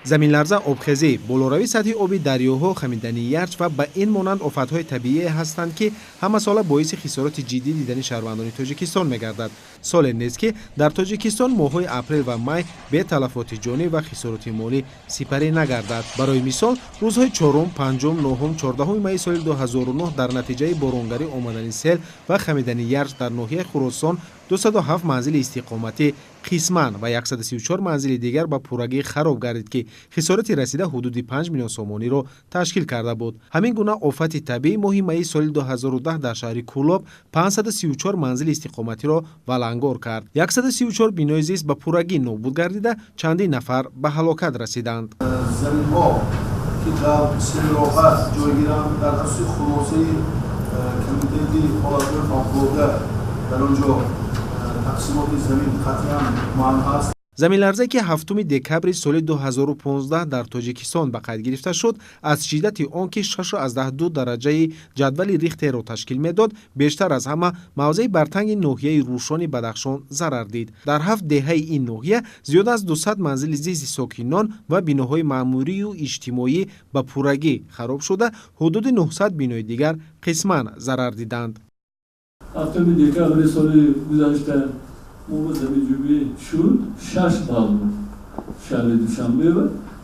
Заминларза, обхезӣ, болоравии сатҳи оби дарёҳо, хамидани ярч ва ба ин монанд офатҳои табиие ҳастанд, ки ҳамасола боиси хисороти ҷиддӣ дидани шаҳрвандони Тоҷикистон мегардад. Соле нест, ки дар Тоҷикистон моҳҳои апрел ва май бе талафоти ҷонӣ ва хисороти молӣ сипарӣ нагардад. Барои мисол, рӯзҳои 4, 5, 9, 14 майи соли 2009 дар натиҷаи боронгарӣ омадани сел ва хамидани ярч дар ноҳияи Хуросон 207 манзили истиқоматӣ қисман ва 134 манзили дигар ба пуррагӣ хароб гардид, ки хисороти расида ҳудуди 5 миллион сомониро ташкил карда буд. Ҳамин гуна офати табиӣ моҳи майи соли 2010 дар шаҳри Кӯлоб 534 манзили истиқоматиро валангор кард. 134 бинои зист ба пуррагӣ нобуд гардида, чандин нафар ба ҳалокат расиданд. Заминҳо, ки дар селроҳа ҷойгиранд, дар асоси хулосаи Кумитаи ҳолатҳои фавқулода дар он ҷо тақсимоти замин қатъиян манъ ҳаст. Заминларзе, ки 7 декабри соли 2015 дар Тоҷикистон ба қайд гирифта шуд, аз шиддати он, ки 6,2 дараҷаи ҷадвали Рихтерро ташкил медод, бештар аз ҳама мавзеи Бартанги ноҳияи Рӯшони Бадахшон зарар дид. Дар ҳафт деҳаи ин ноҳия зиёда аз 200 манзили зисти сокинон ва биноҳои маъмурию иҷтимоӣ ба пуррагӣ хароб шуда, ҳудуди 900 бинои дигар қисман зарар диданд. 7 декабри соли гузашта мо ба заминҷунбӣ шуд, 6 балл буд шаҳри Душанбе.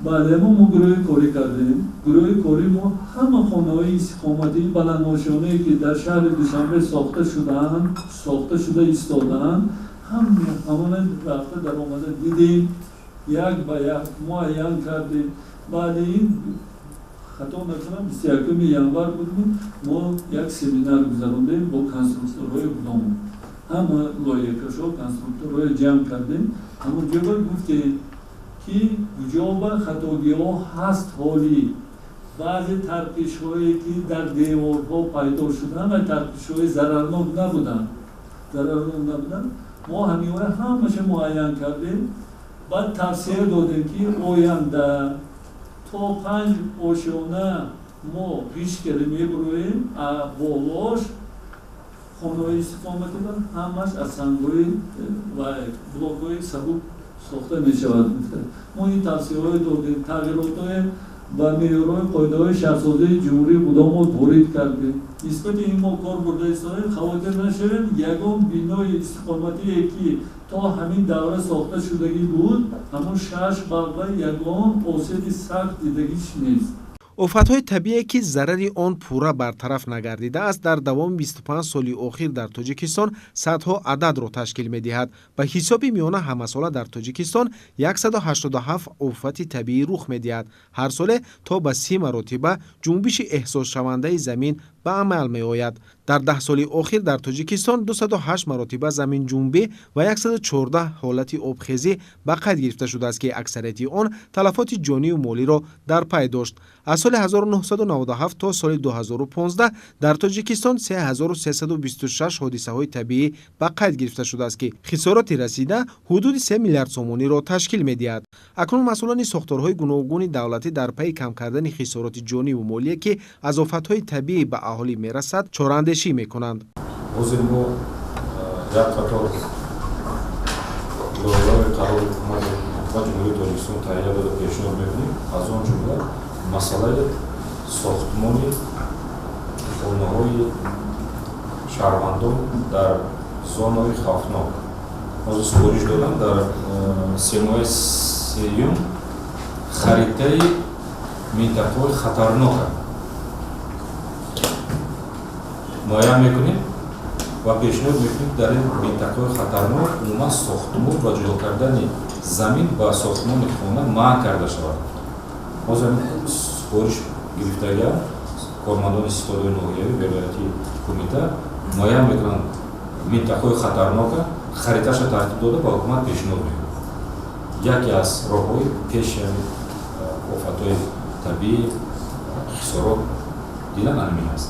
Баъде мо гурӯҳи корӣ кардем. Гурӯҳи корӣ мо ҳама хонаҳои истиқоматии баландошёнае, ки дар шаҳри Душанбе сохта шудаанд, сохта шуда истодаанд, ҳамона рафта даромада дидем, як ба як муайян кардем. Баъди ин, хато накунам, 21 январ буд, мо як семинар гузарондем бо конструкторҳои худомон. Ҳама лоиҳакашо, конструкторҳои ҷамъ кардем. Ҳамон ҷоба гуфтем, ки куҷоба хатогиҳо ҳаст. Ҳолӣ баъзе тарқишҳое, ки дар деворҳо пайдо шуданд ва тарқишҳои зарарнок набуданд, зарарнок набуданд, мо ҳаминҳоя ҳамаша муайян кардем. Баъд тавсия додем, ки оянда то панҷ ошёна мо ғишт карда мебуроем, а болош хонаҳои истиқоматӣ ҳамаш аз сангҳои ва блокҳои сабук сохта мешавад. Мо ин тавсияҳое додем, тағйиротҳое ба меъёрҳои қоидаҳои шаҳрсозии ҷумҳурии худомо ворид кардем. Нисбати ин мо кор бурда истодаем. Хавотир нашавем, ягон бинои истиқоматие, ки то ҳамин давра сохта шудагӣ буд, ҳамон 6 балла ягон осеби сахт дидагиш нест. Офатҳои табиие, ки зарари он пурра бартараф нагардидааст, дар давоми 25 соли охир дар Тоҷикистон садҳо ададро ташкил медиҳад. Ба ҳисоби миёна ҳамасола дар Тоҷикистон 187 офати табиӣ рух медиҳад. Ҳар соле то ба 30 маротиба ҷунбиши эҳсосшавандаи замин ба амал меояд. Дар 10 соли охир дар Тоҷикистон 208 маротиба заминҷунбӣ ва 114 ҳолати обхезӣ ба қайд гирифта шудааст, ки аксарияти он талафоти ҷонию молиро дар пай дошт. Аз соли 1997 то соли 2015 дар Тоҷикистон 3326 ҳодисаҳои табиӣ ба қайд гирифта шудааст, ки хисороти расида ҳудуди 3 миллиард сомониро ташкил медиҳад. Акнун масъулони сохторҳои гуногуни давлатӣ дар пайи кам кардани хисороти ҷониву молие, ки аз офатҳои табиӣ ба аҳолӣ мерасад, чораандешӣ мекунанд. Ҳозир мо як қатор лоиҳаҳои қарори ҳукумати Ҷумҳурии Тоҷикистон таҳия дода пешниҳод мекунем. Аз он ҷумла масъалаи сохтмони хонаҳои шаҳрвандон дар зонаҳои хавфнок. Ҳозир супориш додам, дар семоҳаи сеюм харитаи минтақаҳои хатарнока муайян мекунем ва пешниҳод мекунем, дар ин минтақаҳои хатарнок умуман сохтмон ва ҷудо кардани замин ба сохтмони хона манъ карда шавад. Ҳозир супориш гирифтагиам, кормандони ситодҳои ноҳиявӣ, вилоятии кумита муайян мекунанд минтақаҳои хатарнока, хариташа тартиб дода, ба ҳукумат пешниҳод мекунад. Яке аз роҳҳои пеши офатҳои табиӣ, хисорот дидан ҳамин аст.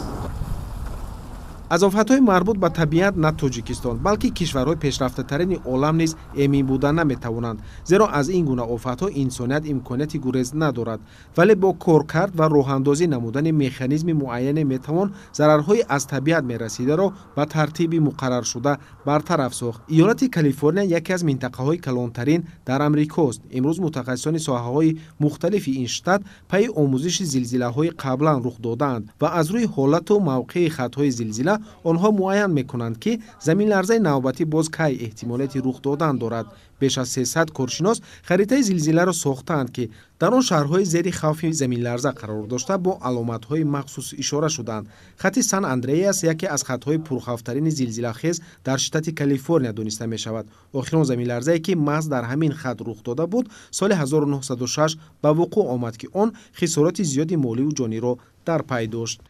Аз офатҳои марбут ба табиат на Тоҷикистон, балки кишварҳои пешрафтатарини олам низ эмин буда наметавонанд, зеро аз ин гуна офатҳо инсоният имконияти гурез надорад. Вале бо коркард ва роҳандозӣ намудани механизми муайяне метавон зарарҳои аз табиат мерасидаро ба тартиби муқарраршуда бартараф сохт. Иёлати Калифорния яке аз минтақаҳои калонтарин дар Амрикост. Имрӯз мутахассисони соҳаҳои мухталифи ин штат пайи омӯзиши зилзилаҳои қаблан рух додаанд ва аз рӯи ҳолату мавқеи хатҳои зилзила онҳо муайян мекунанд, ки заминларзаи навбатӣ боз кай эҳтимолияти рух додан дорад. Беш аз 300 коршинос харитаи зилзиларо сохтаанд, ки дар он шаҳрҳои зери хавфи заминларза қарор дошта бо аломатҳои махсус ишора шудаанд. Хати Сан Андреас яке аз хатҳои пурхавфтарини зилзилахез дар штати Калифорния дониста мешавад. Охирон заминларзае, ки маҳз дар ҳамин хат рух дода буд, соли 1906 ба вуқӯъ омад, ки он хисороти зиёди моливу ҷониро дар пай дошт.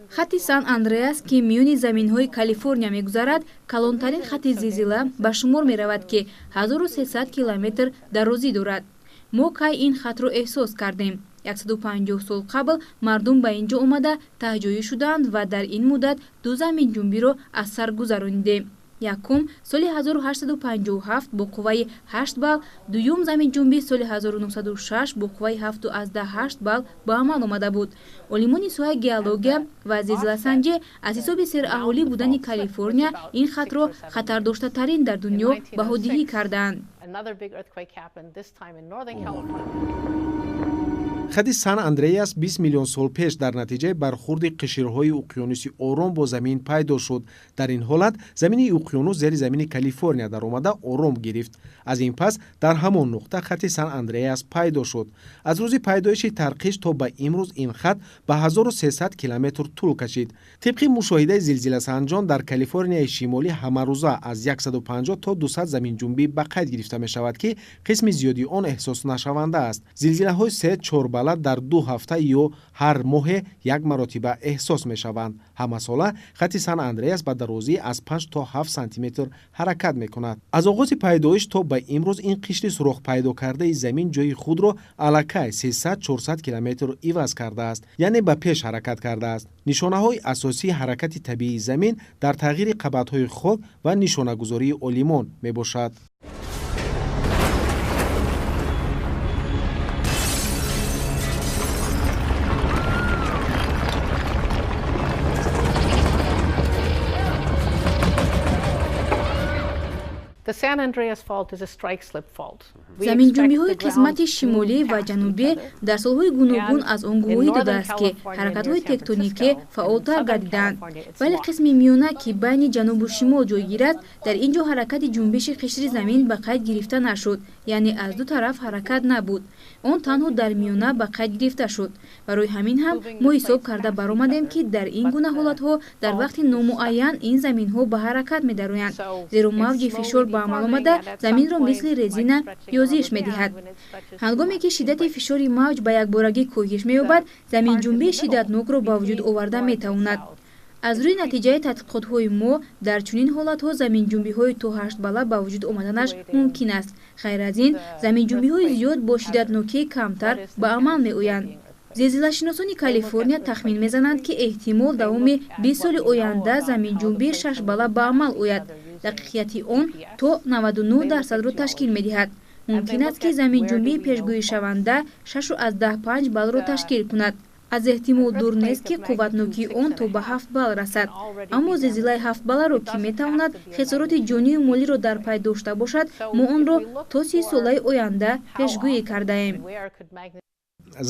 Хати Сан Андреас, ки миёни заминҳои Калифорния мегузарад, калонтарин хати зилзила ба шумор меравад, ки 1300 километр дарозӣ дорад. Мо кай ин хатро эҳсос кардем? 150 сол қабл мардум ба ин ҷо омада таҳҷоӣ шуданд ва дар ин муддат ду заминҷунбиро аз сар гузаронидем. Якум соли 1857 бо қувваи 8 балл, дуюм заминҷунбӣ соли 1906 бо қувваи 7,8 балл ба амал омада буд. Олимони соҳаи геология ва зилзиласанҷӣ аз ҳисоби сераҳолӣ будани Калифорния ин хатро хатардоштатарин дар дунё баҳодиҳӣ кардаанд. Хати Сан Андреас 20 миллион сол пеш дар натиҷаи бархурди қишрҳои уқёнуси Ором бо замин пайдо шуд. Дар ин ҳолат замини уқёнус зери замини Калифорния даромада ором гирифт. Аз ин пас дар ҳамон нуқта хати Сан Андреас пайдо шуд. Аз рӯзи пайдоиши тарқиш то ба имрӯз ин хат ба 1300 километр тӯл кашид. Тибқи мушоҳидаи зилзиласанҷон дар Калифорнияи шимолӣ ҳамарӯза аз 150 то 200 заминҷунбӣ ба қайд гирифта мешавад, ки қисми зиёди он эҳсоснашаванда аст. Зилзилаҳои 3-4 балла дар 2 ҳафта ё ҳар моҳе як маротиба эҳсос мешаванд. Ҳамасола хати Сан Андреас ба дарозӣ аз 5 то 7 сантиметр ҳаракат мекунад. Аз оғози пайдоиш то ба имрӯз ин қишри сурох пайдо кардаи замин ҷои худро аллакай 300-400 километр иваз кардааст, яъне ба пеш ҳаракат кардааст. Нишонаҳои асосии ҳаракати табиии замин дар тағйири қабатҳои хок ва нишонагузории олимон мебошад. Заминҷунбиҳои қисмати шимолӣ ва ҷанубӣ дар солҳои гуногун аз он гувоҳӣ додааст, ки ҳаракатҳои тектоникӣ фаъолтар гардиданд. Вале қисми миёна, ки байни ҷанубу шимол ҷойгир аст, дар ин ҷо ҳаракати ҷунбиши қишри замин ба қайд гирифта нашуд, яъне аз ду тараф ҳаракат набуд. Он танҳо дар миёна ба қайд гирифта шуд. Барои ҳамин ҳам мо ҳисоб карда баромадем, ки дар ин гуна ҳолатҳо дар вақти номуайян ин заминҳо ба ҳаракат медароянд, зеро мавҷи фишор ба амал омада заминро мисли резина ёзиш медиҳад. Ҳангоме ки шиддати фишори мавҷ ба якборагӣ коҳиш меёбад, заминҷунбии шиддатнокро ба вуҷуд оварда метавонад. Аз рӯи натиҷаи тадқиқотҳои мо дар чунин ҳолатҳо заминҷунбиҳои то 8 балла ба вуҷуд омаданаш мумкин аст. Ғайр аз ин, заминҷунбиҳои зиёд бо шиддатнокии камтар ба амал меоянд. Зилзилашиносони Калифорния тахмин мезананд, ки эҳтимол давоми 20 соли оянда заминҷунбии 6 балла ба амал ояд. Дақиқияти он то 99%-ро ташкил медиҳад. Мумкин аст, ки заминҷунбии пешгӯишаванда 6,5 баллро ташкил кунад. Аз эҳтимол дур нест, ки қувватнокии он то ба 7 балл расад. Аммо зилзилаи 7 балларо, ки метавонад хисороти ҷонию молиро дар пай дошта бошад, мо онро то 30 солаи оянда пешгӯӣ кардаем.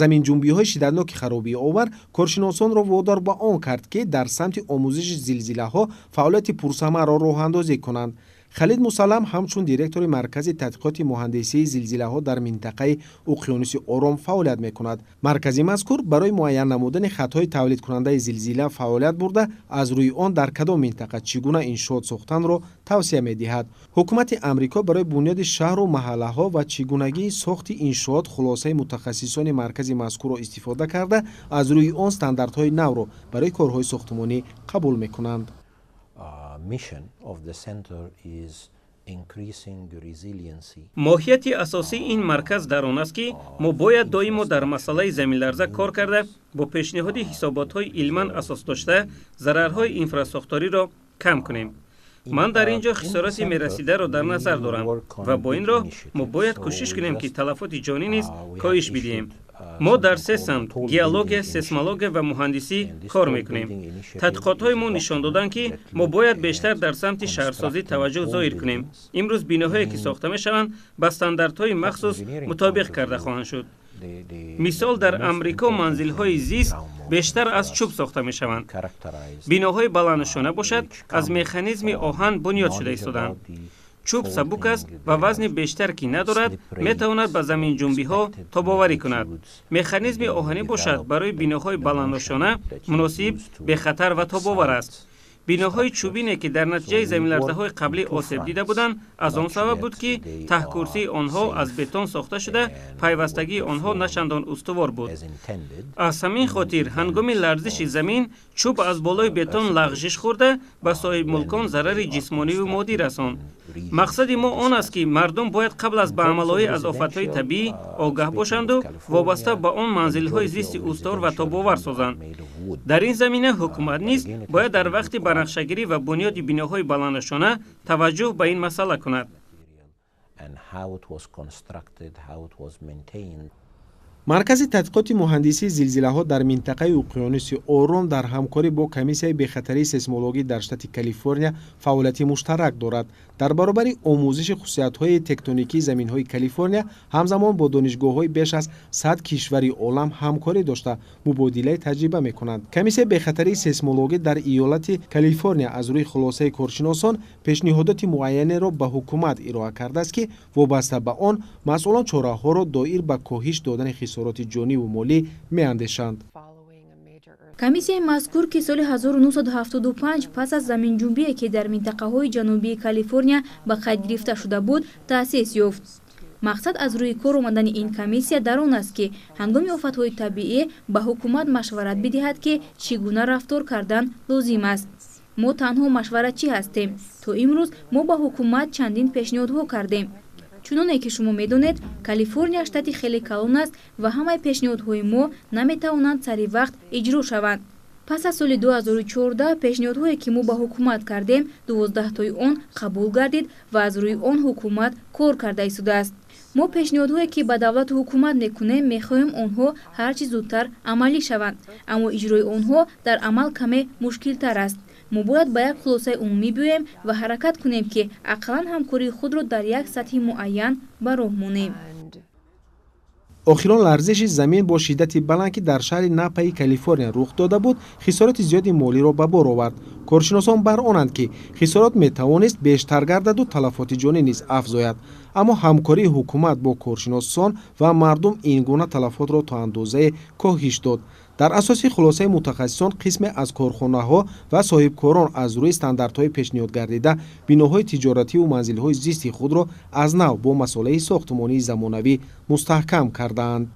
Заминҷунбиҳои шиддатноки харобиовар коршиносонро водор ба он кард, ки дар самти омӯзиши зилзилаҳо фаъолияти пурсамарро роҳандозӣ кунанд. Халид Мусаллам ҳамчун директори Маркази тадқиқоти муҳандисии зилзилаҳо дар минтақаи уқёнуси Ором фаъолият мекунад. Маркази мазкур барои муайян намудани хатҳои тавлидкунандаи зилзила фаъолият бурда, аз рӯи он дар кадом минтақа чӣ гуна иншоот сохтанро тавсия медиҳад. Ҳукумати Амрико барои бунёди шаҳру маҳаллаҳо ва чӣ гунагии сохти иншоот хулосаи мутахассисони маркази мазкурро истифода карда, аз рӯи он стандартҳои навро барои корҳои сохтмонӣ қабул мекунанд. Mission of the center is Моҳияти асосии ин марказ дар он аст, ки мо бояд доимо дар масъалаи заминларза кор карда, бо пешниҳоди ҳисоботҳои илман асосдошта зарарҳои инфрасохториро кам кунем. Ман дар ин ҷо хисороти мерасидаро дар назар дорам ва бо ин роҳ мо бояд кӯшиш кунем, ки талафоти ҷонӣ низ коҳиш бидиҳем. Мо дар се самт: геология, сейсмология ва муҳандисӣ кор мекунем. Тадқиқотҳои мо нишон доданд, ки мо бояд бештар дар самти шаҳрсозӣ таваҷҷӯҳ зоҳир кунем. Имрӯз биноҳое, ки сохта мешаванд, ба стандартҳои махсус мутобиқ карда хоҳанд шуд. Мисол, дар Амрико манзилҳои зист бештар аз чӯб сохта мешаванд, биноҳои баландошёна бошад, аз механизми оҳан бунёд шуда истоданд. Чӯб сабук аст ва вазни бештар ки надорад, метавонад ба заминҷунбиҳо тобоварӣ кунад. Механизми оҳанӣ бошад, барои биноҳои баландошёна муносиб, бехатар ва тобовар аст. Биноҳои чӯбине, ки дар натиҷаи заминларзаҳои қаблӣ осеб дида буданд, аз он сабаб буд, ки таҳкурсии онҳо аз бетон сохта шуда, пайвастагии онҳо начандон устувор буд. Аз ҳамин хотир ҳангоми ларзиши замин чӯб аз болои бетон лағжиш хӯрда, ба соҳибмулкон зарари ҷисмониву моддӣ расонд. Мақсади мо он аст, ки мардум бояд қабл аз ба амалоӣ аз офатҳои табиӣ огаҳ бошанду вобаста ба он манзилҳои зисти устувор ва тобовар созанд. Дар ин замина ҳукумат низ бояд дар вақти банақшагирӣ ва бунёди биноҳои баландошёна таваҷҷӯҳ ба ин масъала кунад. Маркази тадқиқоти муҳандисии зилзилаҳо дар минтақаи Уқёнуси Ором дар ҳамкорӣ бо Комиссияи бехатарии сейсмологӣ дар штати Калифорния фаъолияти муштарак дорад. Дар баробари омӯзиши хусусиятҳои тектоникии заминҳои Калифорния, ҳамзамон бо донишгоҳҳои беш аз 100 кишвари олам ҳамкорӣ дошта, мубодилаи таҷриба мекунанд. Комиссияи бехатарии сейсмологӣ дар иёлати Калифорния аз рӯи хулосаи коршиносон пешниҳодоти муайянеро ба ҳукумат ироа кардааст, ки вобаста ба он масъулон чораҳоро доир ба коҳиш додани хисороти ҷониву молӣ меандешанд. Комиссияи мазкур, ки соли 1975 пас аз заминҷунбие, ки дар минтақаҳои ҷанубии Калифорния ба қайд гирифта шуда буд, таъсис ёфт. Мақсад аз рӯи кор омадани ин комиссия дар он аст, ки ҳангоми офатҳои табиӣ ба ҳукумат машварат бидиҳад, ки чӣ гуна рафтор кардан лозим аст. Мо танҳо машваратчӣ ҳастем. То имрӯз мо ба ҳукумат чандин пешниҳодҳо кардем. Чуноне ки шумо медонед, Калифорния штати хеле калон аст ва ҳамаи пешниҳодҳои мо наметавонанд сари вақт иҷро шаванд. Пас аз соли 2014 пешниҳодҳое, ки мо ба ҳукумат кардем, 12тои он қабул гардид ва аз рӯи он ҳукумат кор карда истодааст. Мо пешниҳодҳое, ки ба давлату ҳукумат мекунем, мехоҳем онҳо ҳар чӣ зудтар амалӣ шаванд, аммо иҷрои онҳо дар амал каме мушкилтар аст. Мо бояд ба як хулосаи умумӣ биёем ва ҳаракат кунем, ки ақаллан ҳамкории худро дар як сатҳи муайян ба роҳ монем. Охирон ларзиши замин бо шиддати баланд, ки дар шаҳри Напаи Калифорния рух дода буд, хисороти зиёди молиро ба бор овард. Коршиносон бар онанд, ки хисорот метавонист бештар гардаду талафоти ҷонӣ низ афзояд, аммо ҳамкории ҳукумат бо коршиносон ва мардум ин гуна талафотро то андозае коҳиш дод. Дар асоси хулосаи мутахассисон, қисме аз корхонаҳо ва соҳибкорон аз рӯи стандартҳои пешниҳодгардида биноҳои тиҷоративу манзилҳои зисти худро аз нав бо масолеҳи сохтмонии замонавӣ мустаҳкам кардаанд.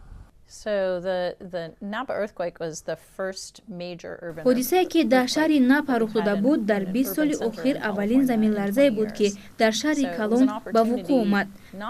Ҳодисае, ки дар шаҳри Напа рух дода буд, дар 20 соли охир аввалин заминларзае буд, ки дар шаҳри калон ба вуқӯъ омад.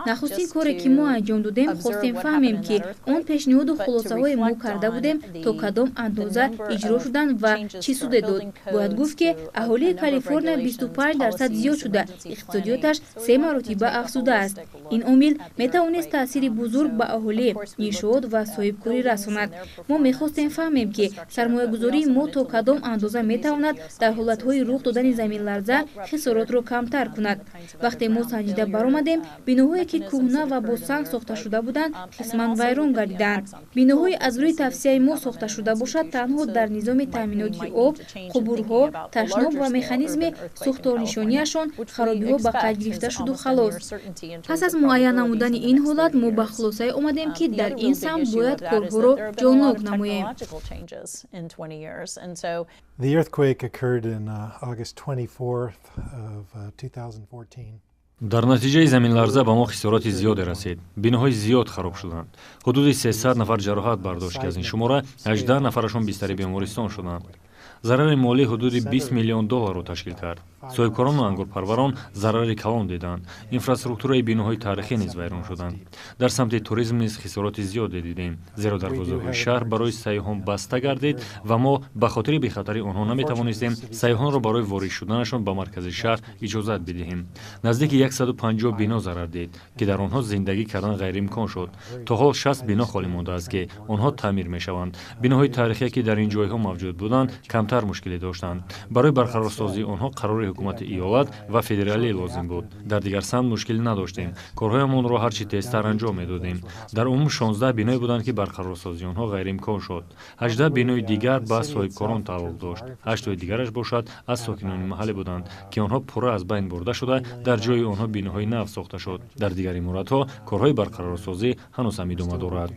Нахустин коре, ки мо анҷом додем, хостем фаҳмем, ки он пешниҳоду хулосаҳое мо карда будем, то кадом андоза иҷро шуданд ва чӣ суде дод. Бояд гуфт, ки аҳолии Калифорния 25% зиёд шуда, иқтисодиёташ се маротиба афзудааст. Ин омил метавонист таъсири бузург ба аҳолӣ, иншоот ва соҳибкорӣ расонад. Мо мехостем фаҳмем, ки сармоягузории мо то кадом андоза метавонад дар ҳолатҳои рух додани заминларза хисоротро камтар кунад. Вақте мо санҷида баромадем, биноҳое, ки кӯҳна ва бо санг сохта шуда буданд, қисман вайрон гардиданд. Биноҳои аз рӯи тавсияи мо сохта шуда бошад, танҳо дар низоми таъминоти об, қубурҳо, ташноб ва механизми сӯхторнишониашон харобиҳо ба қайд гирифта шуду халос. Пас аз муайян намудани ин ҳолат, мо ба хулосае омадем, ки дар ин самт бояд корҳоро ҷоннок намоем. The earthquake occurred in August 24th of 2014. Дар натиҷаи заминларза ба мо хисороти зиёде расид. Биноҳои зиёд хароб шуданд. Ҳудуди 300 нафар ҷароҳат бардошт, ки аз ин шумора 18 нафарашон бистари бемористон шуданд. Зарари молӣ ҳудуди 20 миллион долларро ташкил кард. Соҳибкорону ангурпарварон зарари калон диданд. Инфраструктураи биноҳои таърихӣ низ вайрон шуданд. Дар самти туризм низ хисороти зиёде дидем, зеро дарвозаҳои шаҳр барои сайёҳон баста гардид ва мо ба хотири бехатарии онҳо наметавонистем сайёҳонро барои ворид шуданашон ба маркази шаҳр иҷозат бидиҳем. Наздики 150 бино зарар дид, ки дар онҳо зиндагӣ кардан ғайриимкон шуд. То ҳол 60 бино холӣ мондааст, ки онҳо таъмир мешаванд. Биноҳои таърихие, ки дар ин ҷойҳо мавҷуд буданд, камтар мушкилӣ доштанд. Барои барқарорсозии онҳо қарори ҳукумати иёлат ва федералӣ лозим буд. Дар дигар самт мушкилӣ надоштем. Корҳоямонро ҳарчи тезтар анҷом медодем. Дар умум 16 биное буданд, ки барқарорсозии онҳо ғайриимкон шуд. 18 бинои дигар ба соҳибкорон тааллуқ дошт. Ҳаштои дигараш бошад, аз сокинони маҳаллӣ буданд, ки онҳо пурра аз байн бурда шуда, дар ҷои онҳо биноҳои нав сохта шуд. Дар дигар иморатҳо корҳои барқарорсозӣ ҳанӯз ҳам идома дорад.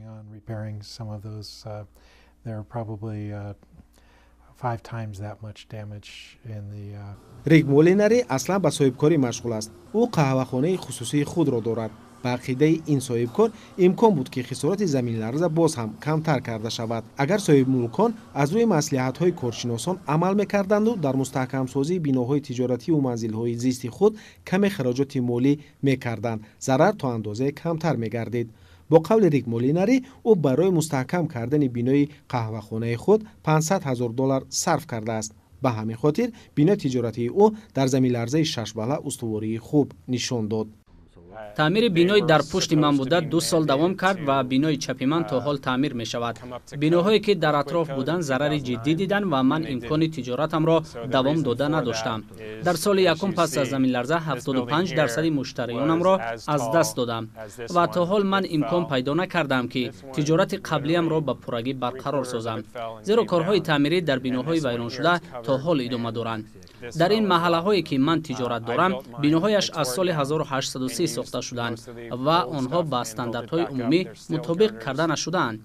Рик Молинари аслан ба соҳибкорӣ машғул аст. Ӯ қаҳвахонаи хусусии худро дорад. Ба ақидаи ин соҳибкор, имкон буд, ки хисороти заминларза боз ҳам камтар карда шавад, агар соҳибмулкон аз рӯи маслиҳатҳои коршиносон амал мекарданду дар мустаҳкамсозии биноҳои тиҷоративу манзилҳои зисти худ каме хароҷоти молӣ мекарданд, зарар то андозае камтар мегардид. Бо қавли Рик Молинари, ӯ барои мустаҳкам кардани бинои қаҳвахонаи худ 500 ҳазор доллар сарф кардааст. Ба ҳамин хотир бинои тиҷоратии ӯ дар заминларзаи шашбалла устувории хуб нишон дод. Таъмири бинои дар пушти ман буда 2 сол давом кард ва бинои чапи ман то ҳол таъмир мешавад. Биноҳое, ки дар атроф буданд, зарари ҷиддӣ диданд ва ман имкони тиҷоратамро давом дода надоштам. Дар соли якум пас аз заминларза 75% муштариёнамро аз даст додам ва то ҳол ман имкон пайдо накардаам, ки тиҷорати қаблиамро ба пуррагӣ барқарор созам, зеро корҳои таъмирӣ дар биноҳои вайроншуда то ҳол идома доранд. Дар ин маҳаллаҳое, ки ман тиҷорат дорам, биноҳояш аз соли 1830 сохта шуданд ва онҳо ба стандартҳои умумӣ мутобиқ карда нашудаанд.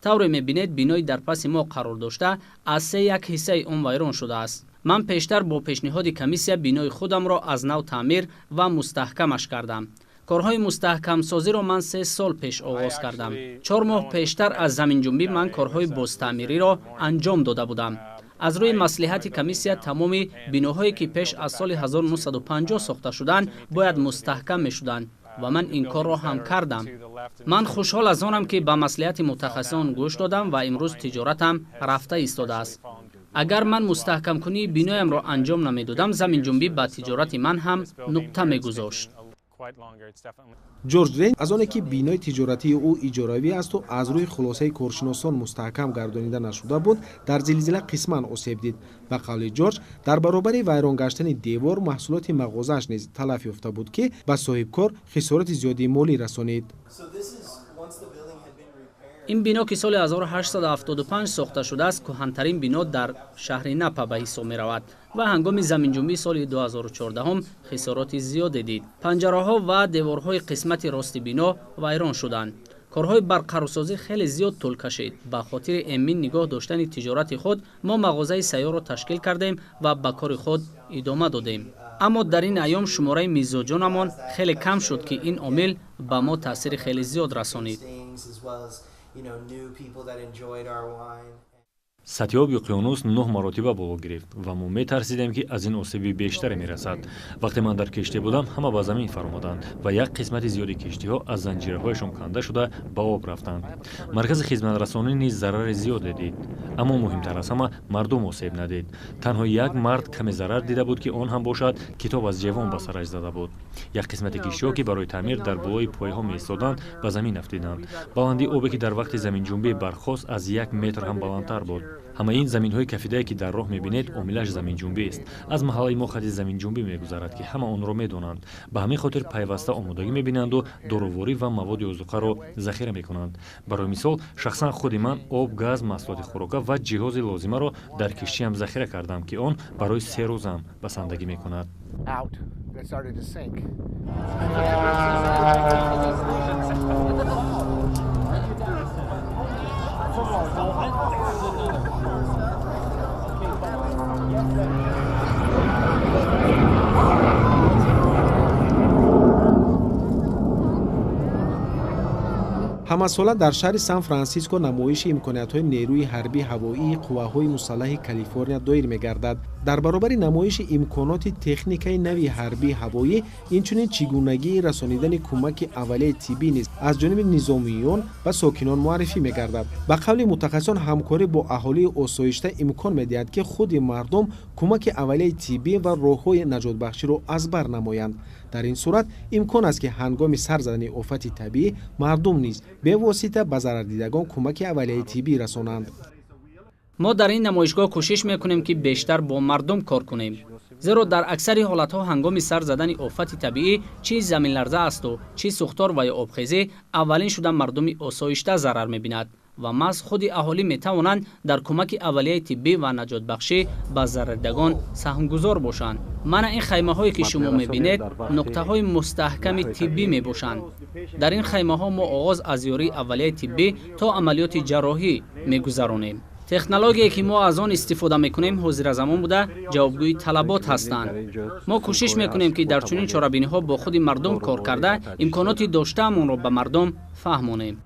Тавре мебинед, бинои дар паси мо қарор дошта аз се як ҳиссаи он вайрон шудааст. Ман пештар бо пешниҳоди комиссия бинои худамро аз нав таъмир ва мустаҳкамаш кардам. Корҳои мустаҳкамсозиро ман 3 сол пеш оғоз кардам. 4 моҳ пештар аз заминҷунбӣ ман корҳои бозтаъмириро анҷом дода будам. Аз рӯи маслиҳати комиссия тамоми биноҳое, ки пеш аз соли 1950 сохта шуданд, бояд мустаҳкам мешуданд ва ман ин корро ҳам кардам. Ман хушҳол аз онам, ки ба маслиҳати мутахассисон гӯш додам ва имрӯз тиҷоратам рафта истодааст. Агар ман мустаҳкамкунии биноямро анҷом намедодам, заминҷунбӣ ба тиҷорати ман ҳам нуқта мегузошт. Ҷорҷ Рейн аз оне, ки бинои тиҷоратии ӯ иҷоравӣ асту аз рӯи хулосаи коршиносон мустаҳкам гардонида нашуда буд, дар зилзила қисман осеб дид. Ба қавли Ҷорҷ, дар баробари вайрон гаштани девор маҳсулоти мағозааш низ талаф ёфта буд, ки ба соҳибкор хисороти зиёди молӣ расонид. Ин бино, ки соли 1875 сохта шудааст, кӯҳантарин бино дар шаҳри Напа ба ҳисоб меравад ва ҳангоми заминҷунбии соли 2014 хисороти зиёде дид. Панҷараҳо ва деворҳои қисмати рости бино вайрон шуданд. Корҳои барқарорсозӣ хеле зиёд тӯл кашид. Ба хотири эмин нигоҳ доштани тиҷорати худ мо мағозаи сайёрро ташкил кардем ва ба кори худ идома додем. Аммо дар ин айём шумораи мизоҷонамон хеле кам шуд, ки ин омил ба мо таъсири хеле зиёд расонид. Сатҳи оби уқёнус 9 маротиба боло гирифт ва мо метарсидем, ки аз ин осеби бештаре мерасад. Вақте ман дар киштӣ будам, ҳама ба замин фаромаданд ва як қисмати зиёди киштиҳо аз занҷираҳояшон канда шуда ба об рафтанд. Маркази хизматрасонӣ низ зарари зиёде дид, аммо муҳимтар аз ҳама мардум осеб надид. Танҳо як мард каме зарар дида буд, ки он ҳам бошад китоб аз ҷевон ба сараш зада буд. Як қисмати киштиҳо, ки барои таъмир дар болои пояҳо меистоданд, ба замин афтиданд. Баландии обе, ки дар вақти заминҷунбӣ бархост, аз 1 метр ҳам баландтар буд. Ҳамаи ин заминҳои кафидае, ки дар роҳ мебинед, омилаш заминҷунбист. Аз маҳаллаи мо хати заминҷунбӣ мегузарад, ки ҳама онро медонанд. Ба ҳамин хотир пайваста омодагӣ мебинанду доруворӣ ва маводи озуқаро захира мекунанд. Барои мисол, шахсан худи ман об, газ, маҳсулоти хӯрока ва ҷиҳози лозимаро дар киштиам захира кардам, ки он барои 3 рӯзам басандагӣ мекунад. Ҳамасола дар шаҳри Сан-Франсиско намоиши имкониятҳои нерӯи ҳарбии ҳавоии қувваҳои мусаллаҳи Калифорния доир мегардад. Дар баробари намоиши имконоти техникаи нави ҳарбии ҳавоӣ, инчунин чӣ гунагии расонидани кӯмаки аввалияи тиббӣ низ аз ҷониби низомиён ба сокинон муаррифӣ мегардад. Ба қавли мутахассисон, ҳамкорӣ бо аҳолии осоишта имкон медиҳад, ки худи мардум кӯмаки аввалияи тиббӣ ва роҳҳои наҷотбахширо аз бар намоянд. Дар ин сурат имкон аст, ки ҳангоми сар задани офати табиӣ мардум низ бевосита ба зарардидагон кӯмаки аввалияи тиббӣ расонанд. Мо дар ин намоишгоҳ кӯшиш мекунем, ки бештар бо мардум кор кунем, зеро дар аксари ҳолатҳо ҳангоми сар задани офати табиӣ, чӣ заминларза асту чӣ сӯхтор ва ё обхезӣ, аввалин шуда мардуми осоишта зарар мебинад ва маҳз худи аҳолӣ метавонанд дар кӯмаки аввалияи тиббӣ ва наҷотбахшӣ ба зарардидагон саҳмгузор бошанд. Мана ин хаймаҳое, ки шумо мебинед, нуқтаҳои мустаҳками тиббӣ мебошанд. Дар ин хаймаҳо мо оғоз аз ёрии аввалияи тиббӣ то амалиёти ҷарроҳӣ мегузаронем. Технологияе, ки мо аз он истифода мекунем, ҳозиразамон буда, ҷавобгӯи талабот ҳастанд. Мо кӯшиш мекунем, ки дар чунин чорабиниҳо бо худи мардум кор карда, имконоти доштаамонро ба мардум фаҳмонем.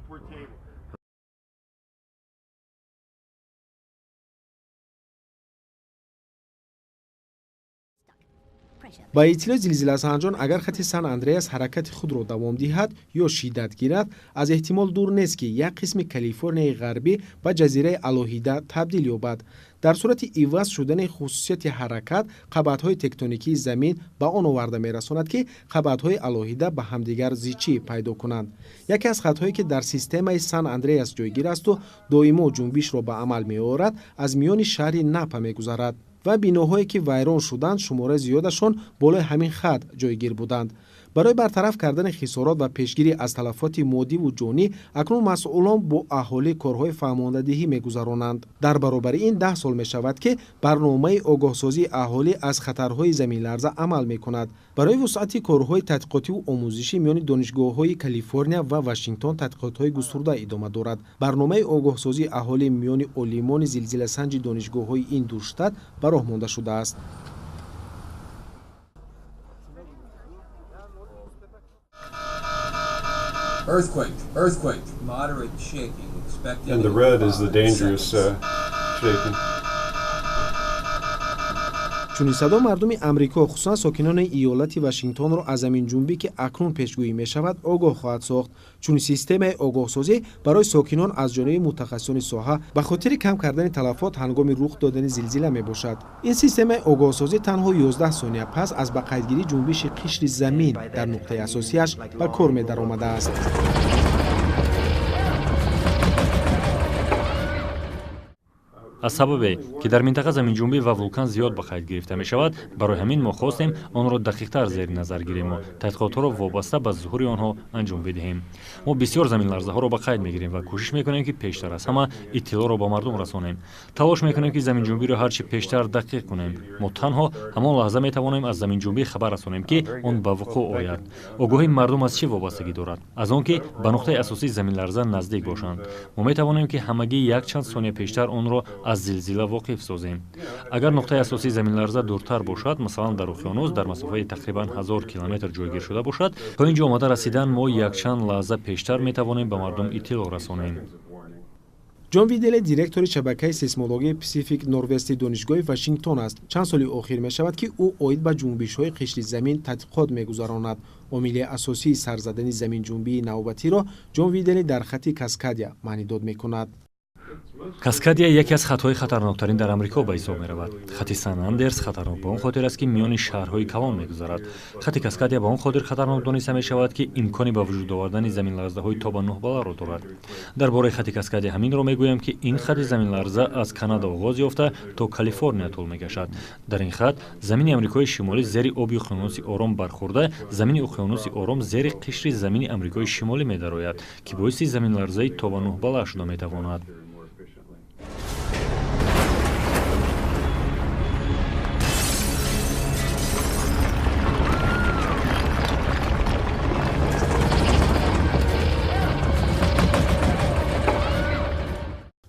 Ба иттилои зилзиласанҷон, агар хати Сан Андреас ҳаракати худро давом диҳад ё шиддат гирад, аз эҳтимол дур нест, ки як қисми Калифорнияи Ғарбӣ ба ҷазираи алоҳида табдил ёбад. Дар сурати иваз шудани хусусияти ҳаракат, қабатҳои тектоникии замин ба он оварда мерасонад, ки қабатҳои алоҳида ба ҳамдигар зичӣ пайдо кунанд. Яке аз хатҳое, ки дар системаи Сан Андреас ҷойгир асту доимо ҷунбишро ба амал меорад, аз миёни шаҳри Напа мегузарад ва биноҳое, ки вайрон шуданд, шумораи зиёдашон болои ҳамин хат ҷойгир буданд. Барои бартараф кардани хисорот ва пешгирӣ аз талафоти моддиву ҷонӣ акнун масъулон бо аҳолӣ корҳои фаҳмондадиҳӣ мегузаронанд. Дар баробари ин 10 сол мешавад, ки барномаи огоҳсозии аҳолӣ аз хатарҳои заминларза амал мекунад. Барои вусъати корҳои тадқиқотиву омӯзишӣ миёни донишгоҳҳои Калифорния ва Вашингтон тадқиқотҳои густурда идома дорад. Барномаи огоҳсозии аҳолӣ миёни олимони зилзиласанҷи донишгоҳҳои ин ду штат ба роҳ монда шудааст. Earthquake, earthquake, moderate shaking expected. And the in red is the 5 dangerous seconds. Shaking. Чунин садо мардуми Амрико, хусусан сокинони иёлати Вашингтонро аз заминҷунбӣ, ки акнун пешгӯӣ мешавад, огоҳ хоҳад сохт. Чунин системаи огоҳсозӣ барои сокинон аз ҷониби мутахассисони соҳа ба хотири кам кардани талафот ҳангоми рух додани зилзила мебошад. Ин системаи огоҳсозӣ танҳо 11 сония пас аз ба қайдгирии ҷунбиши қишри замин дар нуқтаи асосиаш ба кор медаромадааст. Аз сабабе, ки дар минтақа заминҷунбӣ ва вулкан зиёд ба қайд гирифта мешавад, барои ҳамин мо хостем онро дақиқтар зери назар гирему тадқиқотҳоро вобаста ба зуҳури онҳо анҷом бидиҳем. Мо бисёр заминларзаҳоро ба қайд мегирем ва кӯшиш мекунем, ки пештар аз ҳама иттилоъро ба мардум расонем. Талош мекунем, ки заминҷунбиро ҳарчи пештар дақиқ кунем. Мо танҳо ҳамон лаҳза метавонем аз заминҷунбӣ хабар расонем, ки он ба вуқӯъ ояд. Огоҳии мардум аз чӣ вобастагӣ дорад? Аз он ки ба нуқтаи асосии заминларза наздик бошанд. Мо метавонем, ки ҳамагӣ якчанд сония пештар онро аз зилзила воқиф созем. Агар нуқтаи асосии заминларза дуртар бошад, масалан, дар уқёнус дар масофаи тақрибан 1000 километр ҷойгир шуда бошад, то ин ҷо омада расидан мо якчанд лаҳза пештар метавонем ба мардум иттилоъ расонем. Ҷон Виделе директори шабакаи сейсмологии Пасифик Норвести донишгоҳи Вашингтон аст. Чанд соли охир мешавад, ки ӯ оид ба ҷунбишҳои қишри замин тадқиқот мегузаронад. Омили асосии сар задани заминҷунбии навбатиро Ҷон Видели дар хати Каскадия маънидод мекунад. Каскадия яке аз хатҳои хатарноктарин дар Амрико ба ҳисоб меравад. Хати Сан Андерс хатарнок ба он хотир аст, ки миёни шаҳрҳои калон мегузарад. Хати Каскадия ба он хотир хатарнок дониста мешавад, ки имкони ба вуҷуд овардани заминларзаҳои то ба 9 балларо дорад. Дар бораи хати Каскадия ҳаминро мегӯям, ки ин хати заминларза аз Канада оғоз ёфта, то Калифорния тӯл мекашад. Дар ин хат замини Амрикои Шимолӣ зери оби уқёнуси Ором бархӯрда, замини уқёнуси Ором зери қишри замини Амрикои Шимолӣ медарояд, ки боиси заминларзаи то ба 9 балла шуда метавонад.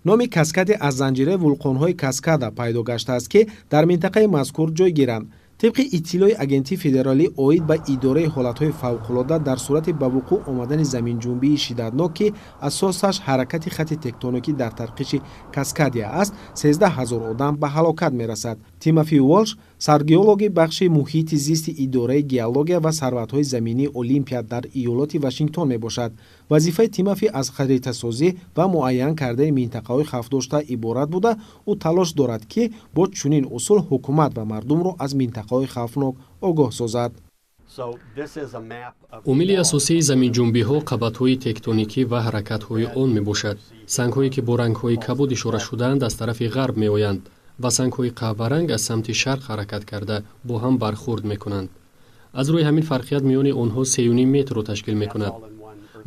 Номи Каскаде аз занҷираи вулқонҳои Каскада пайдо гаштааст, ки дар минтақаи мазкур ҷойгиранд. Тибқи иттилои Агентии федералӣ оид ба идораи ҳолатҳои фавқулода, дар сурати ба вуқӯъ омадани заминҷунбии шиддатнок, ки асосаш ҳаракати хати тектоникӣ дар тарқиши Каскадия аст, 13 ҳазор одам ба ҳалокат мерасад. Тимофи Волш саргеологи бахши муҳити зисти Идораи геология ва сарватҳои заминии Олимпия дар иёлоти Вашингтон мебошад. Вазифаи Тимофи аз харитасозӣ ва муайян кардани минтақаҳои хавфдошта иборат буда, ӯ талош дорад, ки бо чунин усул ҳукумат ва мардумро аз минтақаҳои хавфнок огоҳ созад. Омили асосии заминҷунбиҳо қабатҳои тектоникӣ ва ҳаракатҳои он мебошад. Сангҳое, ки бо рангҳои кабуд ишора шудаанд, аз тарафи ғарб меоянд ва сангҳои қаҳваранг аз самти шарқ ҳаракат карда, бо ҳам бархӯрд мекунанд. Аз рӯи ҳамин фарқият миёни онҳо 3,5 метрро ташкил мекунад.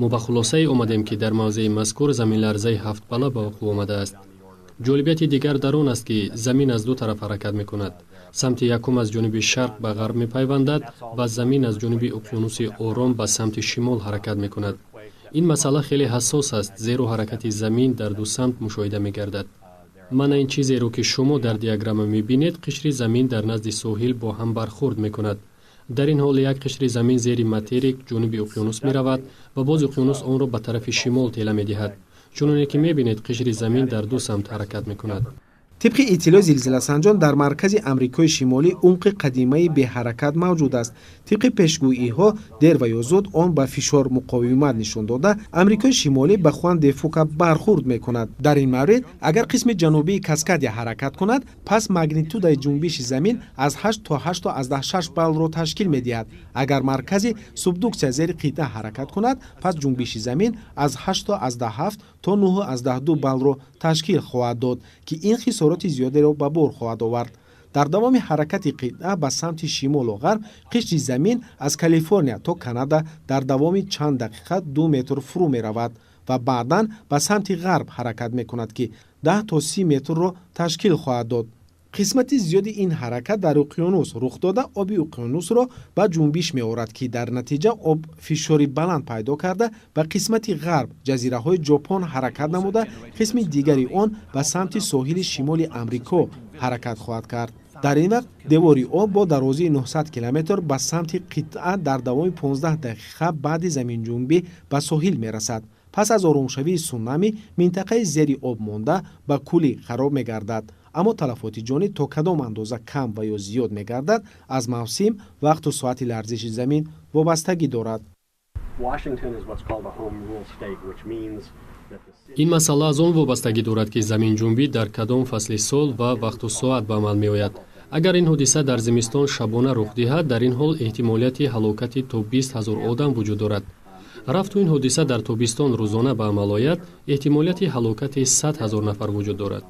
Мо ба хулосае омадем, ки дар мавзеи мазкур заминларзаи ҳафтбалла ба вуқӯъ омадааст. Ҷолибияти дигар дар он аст, ки замин аз ду тараф ҳаракат мекунад. Самти якум аз ҷониби шарқ ба ғарб мепайвандад ва замин аз ҷониби уқёнуси Ором ба самти шимол ҳаракат мекунад. Ин масъала хеле ҳассос аст, зеро ҳаракати замин дар ду самт мушоҳида мегардад. Мана ин чизеро, ки шумо дар диаграмма мебинед, қишри замин дар назди соҳил бо ҳам бархӯрд мекунад. Дар ин ҳол як қишри замин зери материк ҷониби уқёнус меравад ва боз уқёнус онро ба тарафи шимол тела медиҳад. Чуноне ки мебинед, қишри замин дар ду самт ҳаракат мекунад. Тибқи иттилои зилзиласанҷон, дар маркази Амрикои Шимолӣ умқи қадимаи беҳаракат мавҷуд аст. Тибқи пешгӯиҳо, дер ва ё зуд он ба фишор муқовимат нишон дода, Амрикои Шимолӣ ба Хуан де Фука бархӯрд мекунад. Дар ин маврид, агар қисми ҷанубии Каскадия ҳаракат кунад, пас магнитудаи ҷунбиши замин аз 8 то 8,6 баллро ташкил медиҳад. Агар маркази субдуксия зери қитъа ҳаракат кунад, пас ҷунбиши замин аз 8,7 то 9,2 баллро ташкил хоҳад дод, ки ин хисороти зиёдеро ба бор хоҳад овард. Дар давоми ҳаракати қитъа ба самти шимолу ғарб, қишри замин аз Калифорния то Канада дар давоми чанд дақиқа 2 метр фурӯ меравад ва баъдан ба самти ғарб ҳаракат мекунад, ки 10 то 30 метрро ташкил хоҳад дод. Қисмати зиёди ин ҳаракат дар уқёнус рух дода, оби уқёнусро ба ҷунбиш меорад, ки дар натиҷа об фишори баланд пайдо карда, ба қисмати ғарб, ҷазираҳои Ҷопон ҳаракат намуда, қисми дигари он ба самти соҳили шимоли Амрико ҳаракат хоҳад кард. Дар ин вақт девори об бо дарозии 900 километр ба самти қитъа дар давоми 15 дақиқа баъди заминҷунбӣ ба соҳил мерасад. Пас аз оромшавии сунами, минтақаи зери об монда ба куллӣ хароб мегардад, аммо талафоти ҷонӣ то кадом андоза кам ва ё зиёд мегардад, аз мавсим, вақту соати ларзиши замин вобастагӣ дорад. Ин масъала аз он вобастагӣ дорад, ки заминҷунбӣ дар кадом фасли сол ва вақту соат ба амал меояд. Агар ин ҳодиса дар зимистон шабона рух диҳад, дар ин ҳол эҳтимолияти ҳалокати то 20 ҳазор одам вуҷуд дорад. Рафту ин ҳодиса дар тобистон рӯзона ба амал ояд, эҳтимолияти ҳалокати 100 ҳазор нафар вуҷуд дорад,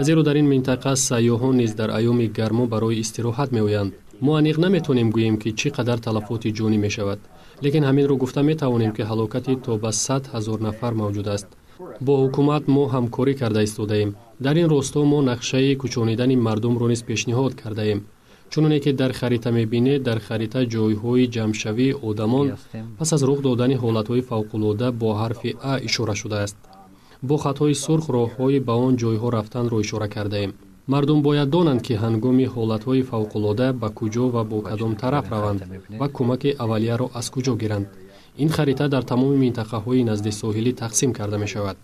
зеро дар ин минтақа сайёҳон низ дар айёми гармо барои истироҳат меоянд. Мо аниқ наметавонем гӯем, ки чӣ қадар талафоти ҷонӣ мешавад, лекин ҳаминро гуфта метавонем, ки ҳалокати то ба 100 ҳазор нафар мавҷуд аст. Бо ҳукумат мо ҳамкорӣ карда истодаем. Дар ин росто мо нақшаи кӯчонидани мардумро низ пешниҳод кардаем. Чуноне ки дар харита мебинед, дар харита ҷойҳои ҷамъшавии одамон пас аз рух додани ҳолатҳои фавқулода бо ҳарфи А ишора шудааст. Бо хатҳои сурх роҳҳои ба он ҷойҳо рафтанро ишора кардаем. Мардум бояд донанд, ки ҳангоми ҳолатҳои фавқулода ба куҷо ва бо кадом тараф раванд ва кӯмаки аввалияро аз куҷо гиранд. Ин харита дар тамоми минтақаҳои назди соҳилӣ тақсим карда мешавад.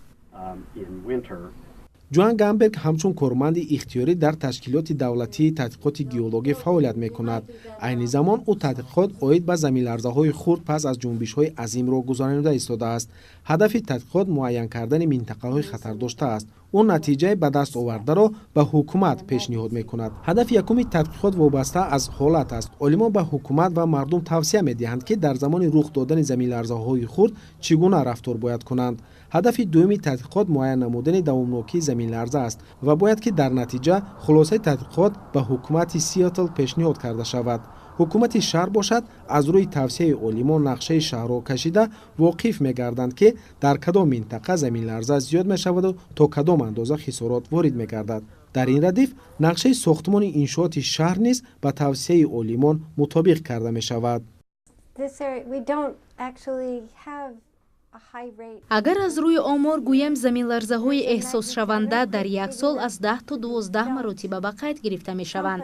Ҷоан Гамберг ҳамчун корманди ихтиёрӣ дар ташкилоти давлатии тадқиқоти геологӣ фаъолият мекунад. Айни замон ӯ тадқиқот оид ба заминларзаҳои хурд пас аз ҷунбишҳои азимро гузаронида истодааст. Ҳадафи тадқиқот муайян кардани минтақаҳои хатардошта аст. Ӯ натиҷаи ба даст овардаро ба ҳукумат пешниҳод мекунад. Ҳадафи якуми тадқиқот вобаста аз ҳолат аст. Олимон ба ҳукумат ва мардум тавсия медиҳанд, ки дар замони рух додани заминларзаҳои хурд чӣ гуна рафтор бояд кунанд. Ҳадафи дуюми тадқиқот муайян намудани давомнокии заминларза аст ва бояд, ки дар натиҷа хулосаи тадқиқот ба ҳукумати Сиэтл пешниҳод карда шавад. Ҳукумати шаҳр бошад, аз рӯи тавсияи олимон нақшаи шаҳрро кашида, воқиф мегарданд, ки дар кадом минтақа заминларза зиёд мешаваду то кадом андоза хисорот ворид мегардад. Дар ин радиф нақшаи сохтмони иншооти шаҳр низ ба тавсияи олимон мутобиқ карда мешавад. Агар аз рӯи омор гӯем, заминларзаҳои эҳсосшаванда дар як сол аз 10 то 12 маротиба ба қайд гирифта мешаванд.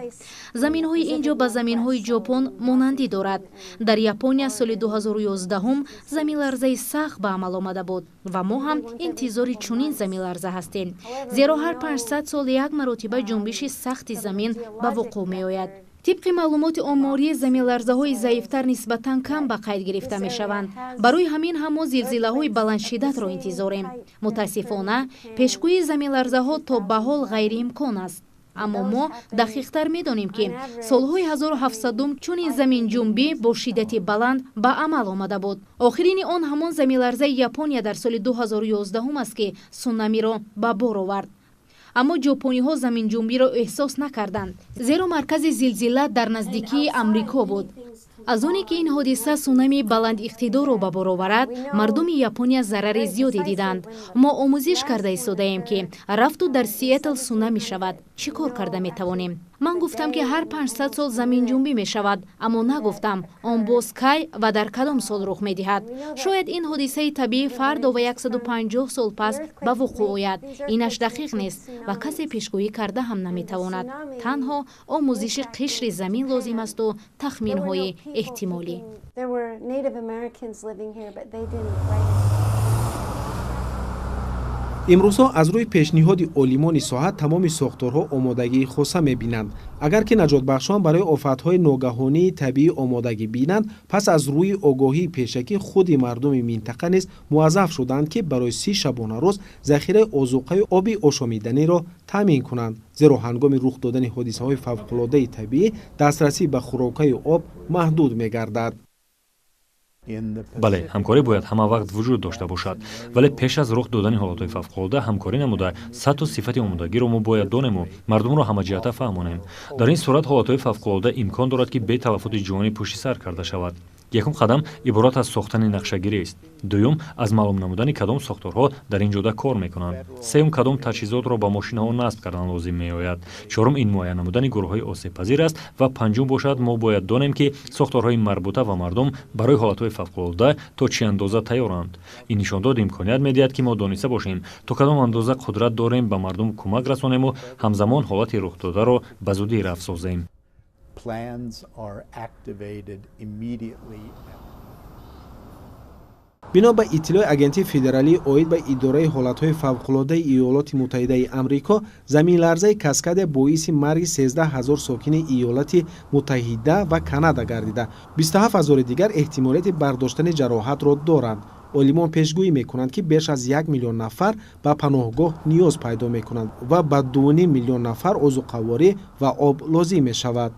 Заминҳои ин ҷо ба заминҳои Ҷопон монандӣ дорад. Дар Япония соли 2011 заминларзаи сахт ба амал омада буд ва мо ҳам интизори чунин заминларза ҳастем, зеро ҳар 500 сол як маротиба ҷунбиши сахти замин ба вуқӯъ меояд. Тибқи маълумоти оморӣ, заминларзаҳои заифтар нисбатан кам ба қайд гирифта мешаванд. Барои ҳамин ҳам мо зилзилаҳои баландшиддатро интизорем. Мутаассифона, пешгӯии заминларзаҳо то ба ҳол ғайриимкон аст. Аммо мо дақиқтар медонем, ки солҳои 1700 чунин заминҷунбӣ бо шиддати баланд ба амал омада буд. Охирини он ҳамон заминларзаи Япония дар соли 2011 аст, ки сунамиро ба бор овард. Аммо ҷопониҳо заминҷунбиро эҳсос накарданд, зеро маркази зилзила дар наздикии Амрико буд. Аз оне ки ин ҳодиса сунамии баландиқтидорро ба бор оварад, мардуми Япония зарари зиёде диданд. Мо омӯзиш карда истодаем, ки рафту дар Сиэтл сунами шавад, чӣ кор карда метавонем. Ман гуфтам, ки ҳар 500 сол заминҷунбӣ мешавад, аммо нагуфтам, он боз кай ва дар кадом сол рух медиҳад. Шояд ин ҳодисаи табиӣ фардо ва 150 сол пас ба вуқӯъ ояд. Инаш дақиқ нест ва касе пешгӯӣ карда ҳам наметавонад. Танҳо омӯзиши қишри замин лозим асту тахминҳои эҳтимолӣ. Имрӯзҳо аз рӯи пешниҳоди олимони соҳа тамоми сохторҳо омодагии хоса мебинанд. Агар ки наҷотбахшон барои офатҳои ногаҳонии табиӣ омодагӣ бинанд, пас аз рӯи огоҳии пешакӣ худи мардуми минтақа низ муваззаф шуданд, ки барои 30 шабонарӯз захираи озуқаю оби ошомиданиро таъмин кунанд, зеро ҳангоми рух додани ҳодисаҳои фавқулодаи табиӣ дастрасӣ ба хӯрокаю об маҳдуд мегардад. Бале, ҳамкорӣ бояд ҳама вақт вуҷуд дошта бошад, вале пеш аз рух додани ҳолатҳои фавқулода ҳамкорӣ намуда, сатҳу сифати омодагиро мо бояд донему мардумро ҳамаҷиҳата фаҳмонем. Дар ин сурат ҳолатҳои фавқулода имкон дорад, ки бе талафоти ҷонӣ пушти сар карда шавад. Якум қадам иборат аз сохтани нақшагирист. Дуюм, аз маълум намудани кадом сохторҳо дар ин ҷода кор мекунанд. Сеюм, кадом таҷҳизотро ба мошинаҳо насб кардан лозим меояд. Чорум, ин муайян намудани гурӯҳҳои осебпазир аст ва панҷум бошад, мо бояд донем, ки сохторҳои марбута ва мардум барои ҳолатҳои фавқулода то чӣ андоза тайёранд. Ин нишондод имконият медиҳад, ки мо дониста бошем, то кадом андоза қудрат дорем ба мардум кӯмак расонему ҳамзамон ҳолати рухдодаро ба зудӣ рафт созем. Plans are activated immediately. Бино ба иттилои Агентии федералии оид ба идораи ҳолатҳои фавқулодаи Иёлоти Муттаҳидаи Амрико, заминларзаи Каскадия боиси марги 13 ҳазор сокини Иёлоти Муттаҳида ва Канада гардида, 27 ҳазори дигар эҳтимолияти бардоштани ҷароҳатро доранд. Олимон пешгӯӣ мекунанд, ки беш аз 1 миллион нафар ба паноҳгоҳ ниёз пайдо мекунанд ва ба 2,5 миллион нафар озуқаворӣ ва об лозим мешавад.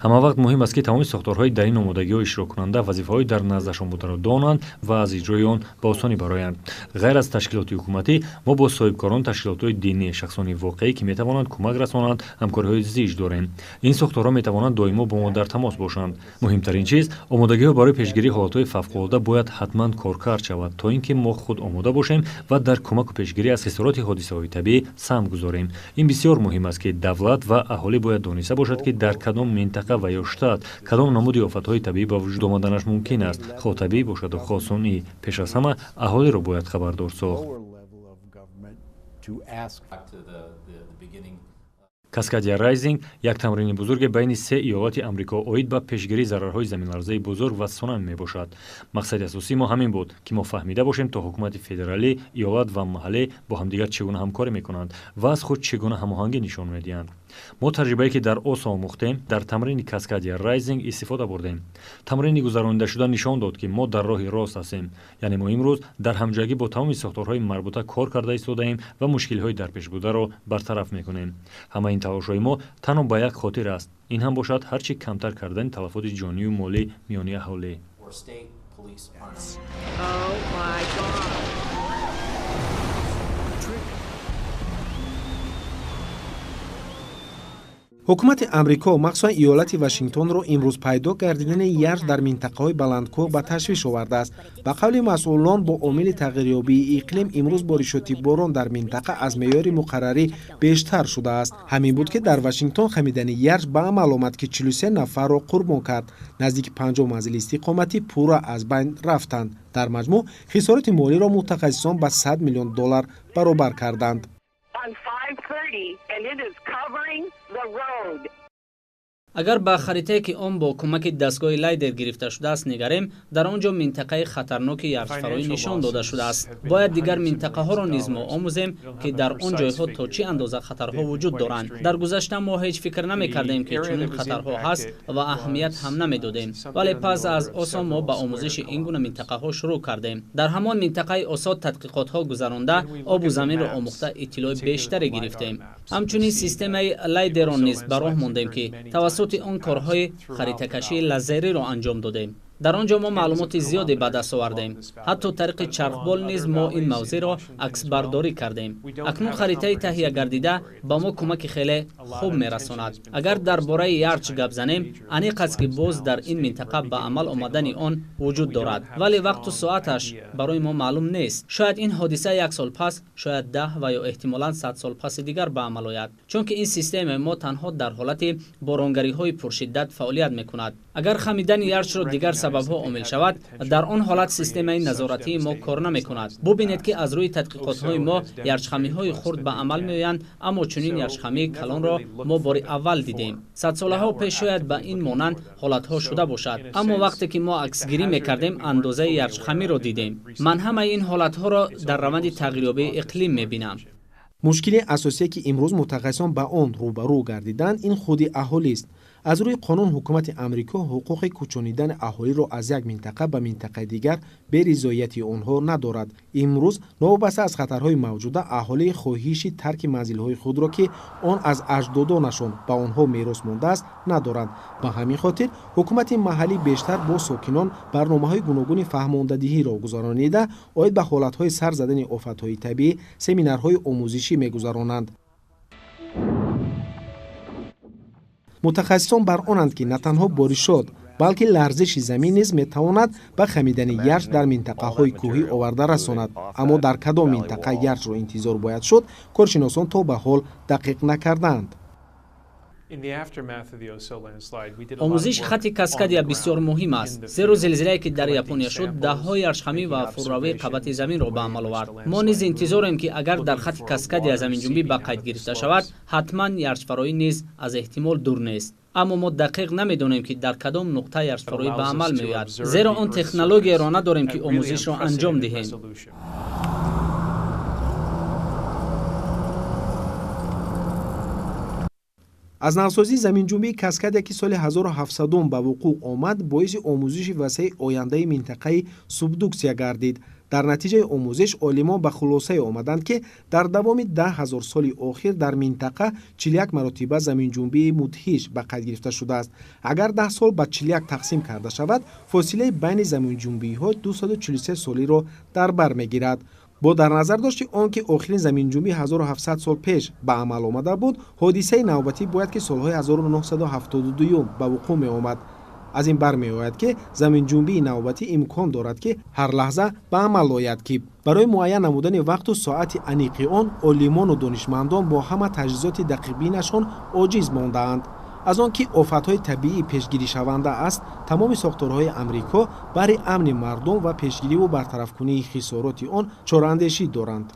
Ҳама вақт муҳим аст, ки тамоми сохторҳои дар ин омодагиҳо иштироккунанда вазифаҳои дар наздашон бударо донанд ва аз иҷрои он ба осонӣ бароянд. Ғайр аз ташкилоти ҳукуматӣ, мо бо соҳибкорон, ташкилотҳои динӣ, шахсони воқеӣ, ки метавонанд кӯмак расонанд, ҳамкориҳои зич дорем. Ин сохторҳо метавонанд доимо бо мо дар тамос бошанд. Муҳимтарин чиз, омодагиҳо барои пешгирии ҳолатҳои фавқулода бояд ҳатман коркард шавад, то ин ки мо худ омода бошем ва дар кӯмаку пешгирӣ аз хисороти ҳодисаҳои табиӣ саҳм гузорем. Ин бисёр муҳим аст, ки давлат ва аҳолӣ бояд дониста бошад, ки дар кадом минтақа ва ё штат кадом намуди офатҳои табиӣ ба вуҷуд омаданаш мумкин аст, хоҳ табиӣ бошаду хоҳ сунъӣ. Пеш аз ҳама аҳолиро бояд хабардор сохт. Каскадия Райзинг як тамрини бузурге байни се иёлати Амрико оид ба пешгирии зарарҳои заминларзаи бузург ва сунами мебошад. Мақсади асосии мо ҳамин буд, ки мо фаҳмида бошем, то ҳукумати федералӣ, иёлат ва маҳаллӣ бо ҳамдигар чӣ гуна ҳамкорӣ мекунанд ва аз худ чӣ гуна ҳамоҳангӣ нишон медиҳанд. Мо таҷрибае, ки дар ОСА омӯхтем, дар тамрини Каскадия Райзинг истифода бурдем. Тамрини гузаронидашуда нишон дод, ки мо дар роҳи рост ҳастем. Яъне мо имрӯз дар ҳамҷоягӣ бо тамоми сохторҳои марбута кор карда истодаем ва мушкилиҳои дарпешбударо бартараф мекунем. Ҳамаи ин талошҳои мо танҳо ба як хотир аст. Ин ҳам бошад ҳарчи камтар кардани талафоти ҷонию молӣ миёни аҳолӣ. Ҳукумати Амрико, махсусан иёлати Вашингтонро имрӯз пайдо гардидани ярч дар минтақаҳои баландкӯҳ ба ташвиш овардааст. Ба қавли масъулон, бо омили тағйирёбии иқлим имрӯз боришоти борон дар минтақа аз меъёри муқаррарӣ бештар шудааст. Ҳамин буд, ки дар Вашингтон хамидани ярч ба амал омад, ки 43 нафарро қурбон кард. Наздики 50 манзили истиқоматӣ пурра аз байн рафтанд. Дар маҷмӯъ хисороти молиро мутахассисон ба 100 миллион доллар баробар карданд. Агар ба харитае, ки он бо кӯмаки дастгоҳи лайдер гирифта шудааст, нигарем, дар он ҷо минтақаи хатарноки ярчфароӣ нишон дода шудааст. Бояд дигар минтақаҳоро низ мо омӯзем, ки дар он ҷойҳо то чӣ андоза хатарҳо вуҷуд доранд. Дар гузашта мо ҳеҷ фикр намекардем, ки чунин хатарҳо ҳаст ва аҳамият ҳам намедодем. Вале пас аз Осо мо ба омӯзиши ин гуна минтақаҳо шурӯъ кардем. Дар ҳамон минтақаи Осо тадқиқотҳо гузаронда, обу заминро омӯхта, иттилои бештаре гирифтем. Ҳамчунин системаи лайдерро низ ба роҳ мондем, ки тавассути он корҳои харитакашии лазериро анҷом додем. Дар он ҷо мо маълумоти зиёде ба даст овардем. Ҳатто тариқи чархбол низ мо ин мавзеъро аксбардорӣ кардем. Акнун харитаи таҳия гардида ба мо кӯмаки хеле хуб мерасонад. Агар дар бораи ярч гап занем, аниқ аст, ки боз дар ин минтақа ба амал омадани он вуҷуд дорад, вале вақту соаташ барои мо маълум нест. Шояд ин ҳодиса як сол пас, шояд 10 ва ё эҳтимолан 100 сол паси дигар ба амал ояд, чунки ин системаи мо танҳо дар ҳолати боронгариҳои пуршиддат фаъолият мекунад. Агар хамидани ярчро дигар сабабҳо омил шавад, дар он ҳолат системаи назоратии мо кор намекунад. Бубинед, ки аз рӯи тадқиқотҳои мо ярчхамиҳои хурд ба амал меоянд, аммо чунин ярчхамии калонро мо бори аввал дидем. Садсолаҳо пеш шояд ба ин монанд ҳолатҳо шуда бошад, аммо вақте ки мо аксгирӣ мекардем, андозаи ярчхамиро дидем. Ман ҳамаи ин ҳолатҳоро дар раванди тағйирёбии иқлим мебинам. Мушкили асосие, ки имрӯз мутахассисон ба он рӯбарӯ гардиданд, ин худи аҳолист. Аз рӯи қонун ҳукумати Амрико ҳуқуқи кӯчонидани аҳолиро аз як минтақа ба минтақаи дигар бе ризояти онҳо надорад. Имрӯз новобаста аз хатарҳои мавҷуда, аҳолӣ хоҳиши тарки манзилҳои худро, ки он аз аҷдодонашон ба онҳо мерос мондааст, надоранд. Ба ҳамин хотир ҳукумати маҳаллӣ бештар бо сокинон барномаҳои гуногуни фаҳмондадиҳиро гузаронида, оид ба ҳолатҳои сар задани офатҳои табиӣ семинарҳои омӯзишӣ мегузаронанд. Мутахассисон бар онанд, ки на танҳо боришот, балки ларзиши замин низ метавонад ба хамидани ярч дар минтақаҳои кӯҳӣ оварда расонад. Аммо дар кадом минтақа ярчро интизор бояд шуд, коршиносон то ба ҳол дақиқ накардаанд. Омӯзиши хати Каскадия бисёр муҳим аст, зеро зилзилае, ки дар Япония шуд, даҳҳо ярчхамӣ ва фурравии қабати заминро ба амал овард. Мо низ интизорем, ки агар дар хати Каскадия заминҷунбӣ ба қайд гирифта шавад, ҳатман ярчфароӣ низ аз эҳтимол дур нест. Аммо мо дақиқ намедонем, ки дар кадом нуқта ярчфароӣ ба амал меояд, зеро он технологияро надорем, ки омӯзишро анҷом диҳем. Аз навсозии заминҷунбии Каскадия, ки соли 1700 ба вуқӯъ омад, боиси омӯзиши васеи ояндаи минтақаи субдуксия гардид. Дар натиҷаи омӯзиш олимон ба хулосае омаданд, ки дар давоми 10 ҳазор соли охир дар минтақа 41 маротиба заминҷунбии мудҳиш ба қайд гирифта шудааст. Агар 10 сол ба 41 тақсим карда шавад, фосилаи байни заминҷунбиҳо 243 солиро дар бар мегирад. Бо дар назар дошти он, ки охирин заминҷунбӣ 1700 сол пеш ба амал омада буд, ҳодисаи навбатӣ бояд ки солҳои 1972 ба вуқӯъ меомад. Аз ин бармеояд, ки заминҷунбии навбатӣ имкон дорад, ки ҳар лаҳза ба амал ояд, ки барои муайян намудани вақту соати аниқи он олимону донишмандон бо ҳама таҷҳизоти дақиқбинашон оҷиз мондаанд. Аз он ки офатҳои табиӣ пешгиришаванда аст, тамоми сохторҳои Амрико баҳри амни мардум ва пешгириву бартарафкунии хисороти он чораандешӣ доранд.